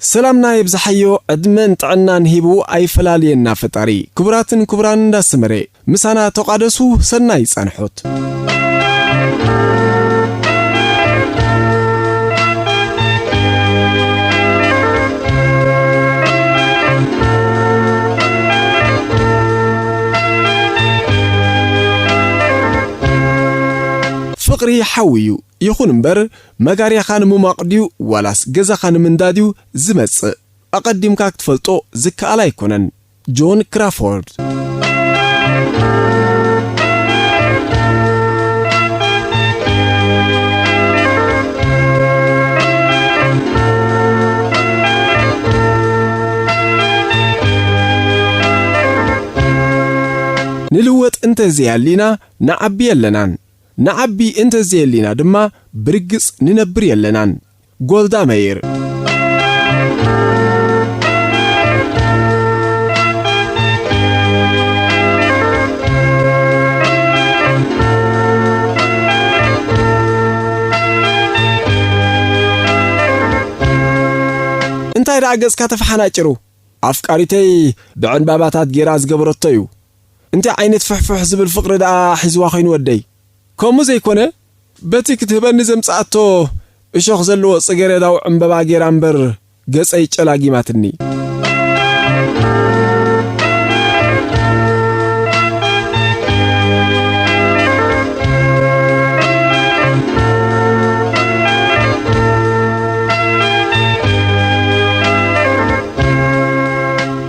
ሰላምና የብዝሓዮ፣ ዕድመን ጥዕናን ሂቡ ኣይፈላልየና ፈጣሪ። ክቡራትን ክቡራን እንዳሰመረ ምሳና ተቋደሱ፣ ሰናይ ጻንሖት። ፍቕሪ ሓዊ እዩ። ይኹን እምበር፣ መጋርያኻ ንምሟቕ ድዩ ዋላስ ገዛኻ ንምንዳድ እዩ ዝመጽእ? ኣቐዲምካ ክትፈልጦ ዝከኣል ኣይኮነን። ጆን ክራፎርድ። ንልወጥ እንተዘይኣሊና፣ ንዓቢ የለናን። ንዓቢ እንተዘየሊና ድማ ብርግጽ ንነብር የለናን። ጎልዳ መይር። እንታይ ደኣ ገጽካ ተፈሓናጭሩ? ኣፍቃሪተይ ብዕንባባታት ጌራ ዝገበረቶ እዩ። እንታይ ዓይነት ፍሕፍሕ ዝብል ፍቕሪ ደኣ ሒዝዋ ኮይኑ ወደይ? ከምኡ ዘይኮነ፣ በቲ ክትህበኒ ዘምጽኣቶ እሾኽ ዘለዎ ጽጌረዳዊ ዕምበባ ጌራ እምበር ገጸይ ጨላጊማትኒ።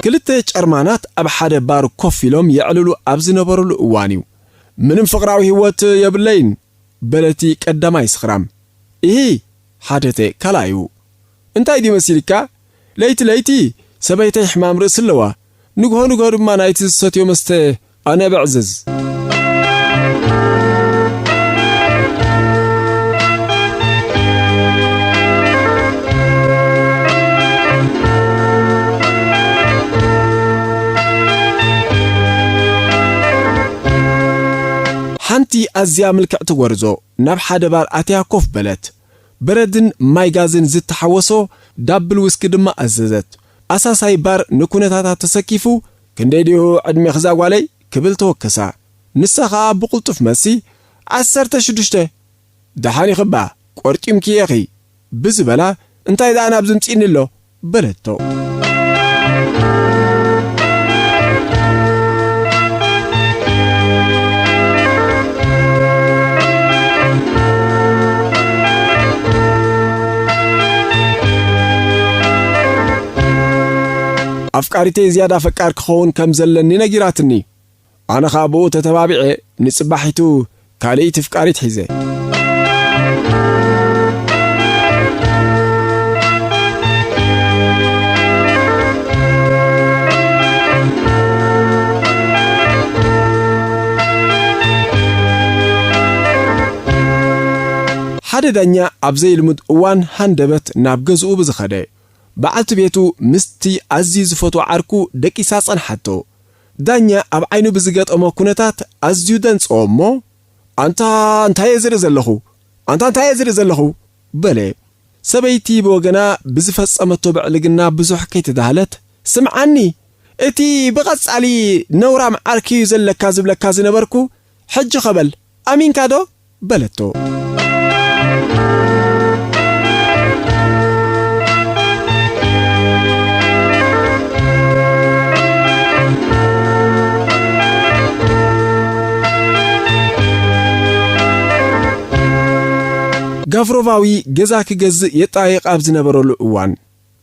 ክልተ ጨርማናት ኣብ ሓደ ባር ኮፍ ኢሎም የዕልሉ ኣብ ዝነበሩሉ እዋን እዩ። "ምንም ፍቕራዊ ህይወት የብለይን" በለቲ ቀዳማይ ስኽራም። "ኢሂ?" ሓተተ ካልኣዩ። "እንታይ ድዩ መሲልካ? ለይቲ ለይቲ ሰበይተይ ሕማም ርእሲ ኣለዋ። ንግሆ ንግሆ ድማ ናይቲ ዝሰትዮ መስተ ኣነ ብዕዝዝ." ሓንቲ ኣዝያ ምልክዕቲ ጎርዞ ናብ ሓደ ባር ኣትያ ኮፍ በለት። በረድን ማይ ጋዝን ዝተሓወሶ ዳብል ዊስኪ ድማ ኣዘዘት። ኣሳሳይ ባር ንኩነታታ ተሰኪፉ፣ "ክንደይ ድዩ ዕድሜኺ እዛ ጓለይ?" ክብል ተወከሳ። ንሳ ኸኣ ብቕልጡፍ መልሲ፣ "ዓሰርተ ሽዱሽተ። ደሓን ኢኺ እባ፣ ቆርጢምኪ ኢኺ" ብዝበላ፣ "እንታይ ደኣ ናብዚ ምጺእኒ ኣሎ?" በለቶ። ኣፍቃሪተይ ዝያዳ ፈቃር ክኸውን ከም ዘለኒ ነጊራትኒ። ኣነ ኸኣ ብኡ ተተባቢዐ ንጽባሒቱ ካልእቲ ፍቃሪት ሒዘ። ሓደ ዳኛ ኣብ ዘይልሙድ እዋን ሃንደበት ናብ ገዝኡ ብዝኸደ፣ በዓልቲ ቤቱ ምስቲ ኣዝዩ ዝፈትዎ ዓርኩ ደቂሳ ጸንሓቶ። ዳኛ ኣብ ዓይኑ ብዝገጠሞ ኩነታት ኣዝዩ ደንጸዎ እሞ፣ "ኣንታ እንታይ እየ ዝርኢ ዘለኹ? ኣንታ እንታይ እየ ዝርኢ ዘለኹ?" በለ። ሰበይቲ ብወገና ብዝፈጸመቶ ብዕልግና ብዙሕ ከይተዳህለት፣ "ስምዓኒ፣ እቲ ብቐጻሊ ነውራም ዓርኪ እዩ ዘለካ ዝብለካ ዝነበርኩ፣ ሕጂ ኸ በል፣ ኣሚንካ ዶ?" በለቶ። ጋቭሮቫዊ ገዛ ክገዝእ የጣይቕ ኣብ ዝነበረሉ እዋን፣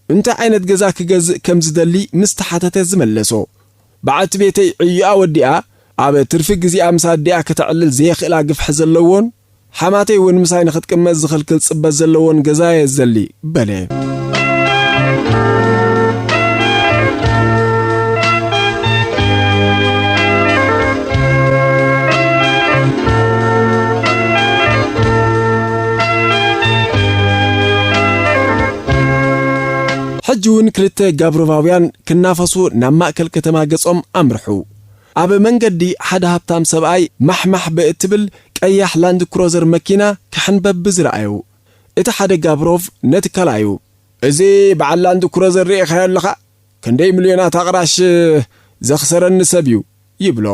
እንታይ ዓይነት ገዛ ክገዝእ ከም ዝደሊ ምስ ተሓተተ ዝመለሶ፣ በዓልቲ ቤተይ ዕዮኣ ወዲኣ ኣብ ትርፊ ግዜኣ ምስ ኣዲኣ ከተዕልል ዘየኽእላ ግፍሒ ዘለዎን፣ ሓማተይ እውን ምሳይ ንኽትቅመጥ ዝኽልክል ጽበት ዘለዎን ገዛ እየ ዝደሊ፣ በለ። ሕጂ እውን ክልተ ጋብሮቫውያን ክናፈሱ ናብ ማእከል ከተማ ገጾም ኣምርሑ። ኣብ መንገዲ ሓደ ሃብታም ሰብኣይ ማሕማሕ ብእትብል ቀያሕ ላንድ ክሮዘር መኪና ክሕንበብ ብዝረኣዩ፣ እቲ ሓደ ጋብሮቭ ነቲ ካልኣዩ፣ እዚ በዓል ላንድ ክሩዘር ርኢኻዮ ኣለኻ? ክንደይ ሚልዮናት ኣቕራሽ ዘኽሰረኒ ሰብ እዩ ይብሎ።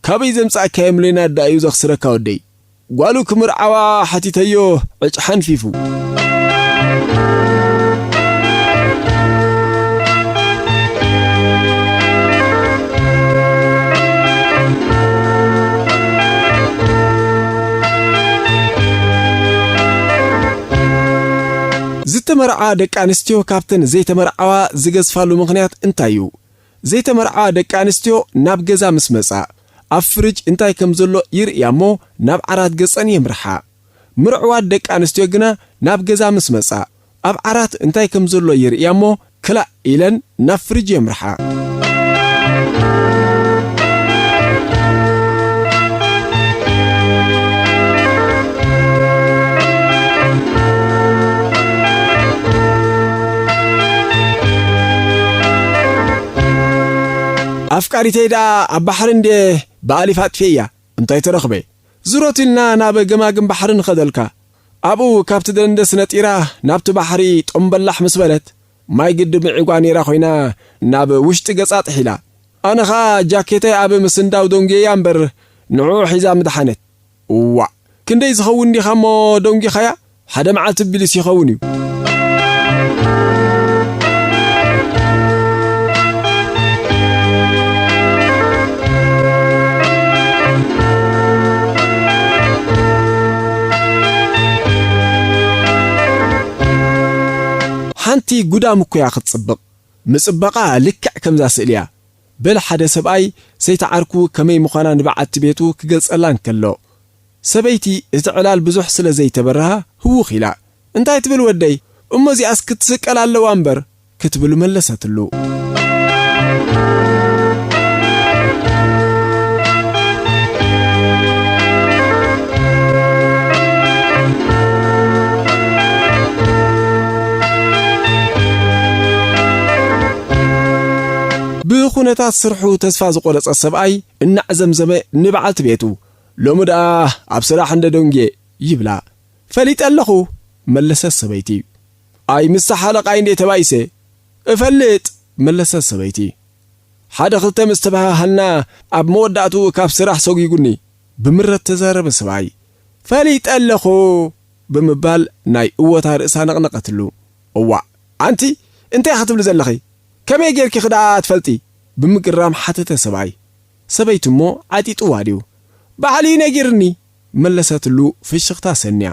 ካበይ ዘምጻእካዮ ሚልዮናት ደኣ እዩ ዘኽስረካ ወደይ? ጓሉ ክምርዓዋ ሓቲተዮ ዕጭ ሓንፊፉ። ዝተመርዓ ደቂ ኣንስትዮ ካብተን ዘይተመርዓዋ ዝገዝፋሉ ምኽንያት እንታይ እዩ? ዘይተመርዓዋ ደቂ ኣንስትዮ ናብ ገዛ ምስ መጻ፣ ኣብ ፍርጅ እንታይ ከም ዘሎ ይርእያ እሞ ናብ ዓራት ገጸን የምርሓ። ምርዕዋት ደቂ ኣንስትዮ ግና ናብ ገዛ ምስ መጻ፣ ኣብ ዓራት እንታይ ከም ዘሎ ይርእያ እሞ ክላእ ኢለን ናብ ፍርጅ የምርሓ። ኣፍቃሪተይ ደኣ ኣብ ባሕሪ እንድየ ብኣሊፍ ኣጥፊኤያ፣ እንታይ ተረኽበ? ዝሮት ኢልና ናብ ገማግም ባሕሪ ንኸደልካ። ኣብኡ ካብቲ ደንደስ ነጢራ ናብቲ ባሕሪ ጦምበላሕ ምስ በለት፣ ማይ ግድብ ምዒጓ ነይራ ኮይና ናብ ውሽጢ ገጻ ጥሒላ። ኣነ ኸኣ ጃኬተይ ኣብ ምስንዳው ደንጉየያ እምበር ንዕኡ ሒዛ ምድሓነት። እዋእ፣ ክንደይ ዝኸውን ዲኻ እሞ ደንጒኻያ? ሓደ መዓልቲ ቢሊስ ይኸውን እዩ። ሓንቲ ጉዳም እኮ እያ ክትጽብቕ። ምጽባቓ ልክዕ ከምዛ ስእሊ እያ። በል ሓደ ሰብኣይ ሰይቲ ዓርኩ ከመይ ምዃና ንበዓልቲ ቤቱ ክገልጸላ እንከሎ፣ ሰበይቲ እቲ ዕላል ብዙሕ ስለ ዘይተበርሃ ህውኽ ኢላ፣ "እንታይ ትብል ወደይ? እሞ እዚኣስ ክትስቀል ኣለዋ እምበር?" ክትብል መለሰትሉ። ብኹነታት ስርሑ ተስፋ ዝቖረጸ ሰብኣይ እናዕዘምዘመ ንበዓልቲ ቤቱ፣ "ሎሚ ደኣ ኣብ ስራሕ እንደ ደንጌ" ይብላ። "ፈሊጠ ኣለኹ" መለሰት ሰበይቲ። "ኣይ ምስታ ሓለቓይ እንዴ ተባኢሰ?" "እፈልጥ" መለሰት ሰበይቲ። "ሓደ ክልተ ምስ ተበሃሃልና ኣብ መወዳእትኡ ካብ ስራሕ ሰጒጉኒ" ብምረት ተዛረበ ሰብኣይ። "ፈሊጠ ኣለኹ" ብምባል ናይ እወታ ርእሳ ነቕነቐትሉ። "እዋእ ኣንቲ እንታይ ኢኺ ትብሊ ዘለኺ? ከመይ ጌርኪ ኽደኣ ትፈልጢ?" ብምግራም ሓተተ ሰብኣይ። ሰበይቲ እሞ ዓጢጥዋ ድዩ? "ባዕሉ እዩ ነጊርኒ" መለሰትሉ ፍሽኽታ ሰንያ።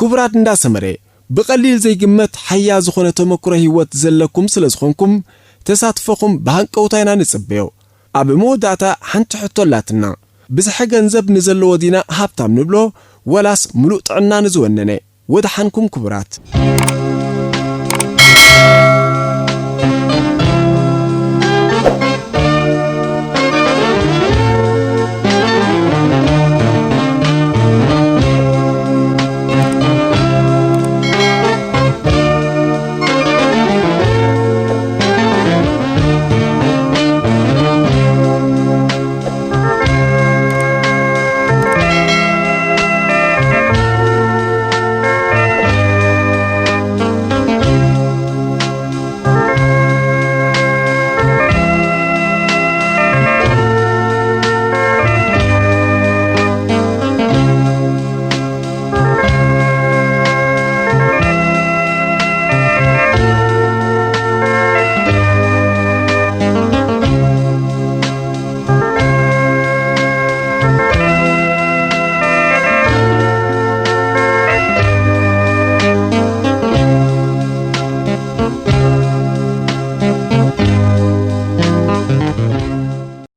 ክቡራት እንዳ ሰመረ፣ ብቐሊል ዘይግመት ሓያ ዝኾነ ተመክሮ ህይወት ዘለኩም ስለ ዝኾንኩም፣ ተሳትፎኹም ብሃንቀውታ ኢና ንጽበዮ። ኣብ መወዳእታ ሓንቲ ሕቶ ኣላትና። ብዝሒ ገንዘብ ንዘለዎ ዲና ሃብታም ንብሎ፣ ወላስ ምሉእ ጥዕና ንዝወነነ? ወድሓንኩም ክቡራት።